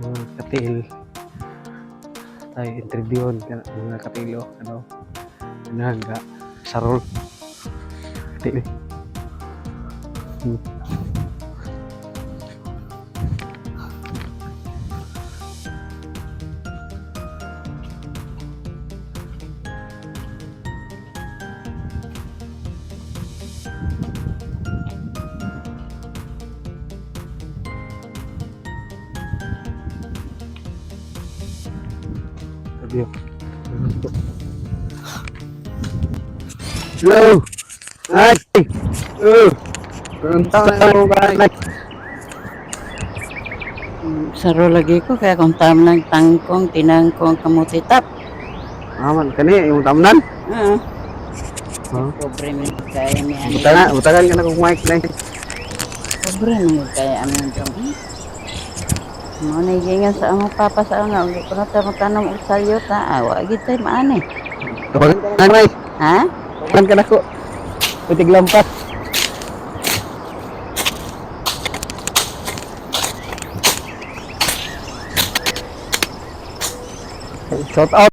Mga katiil. Tayo interviewon ka mga katiil oh, ano. Naga sarol. Katiil. Interview. Hello. Ay. Oh. Unta na mo ba? Saro lagi ko kaya kung tamnang tangkong tinangkong kamuti tap. Aman kani yung tamnan. Ah, Huh? pobre man kaya mi ani. Butagan, butagan ka na kung mic na. Pobre man kaya ami dong. Mo na gingan sa among papa sa una ug kuno ta magtanom og salyot ha. Ah, wa gid tay maani. Tawagan ka na, mic. Ha? Tawagan ka na ko. Putig lampas. Shout out.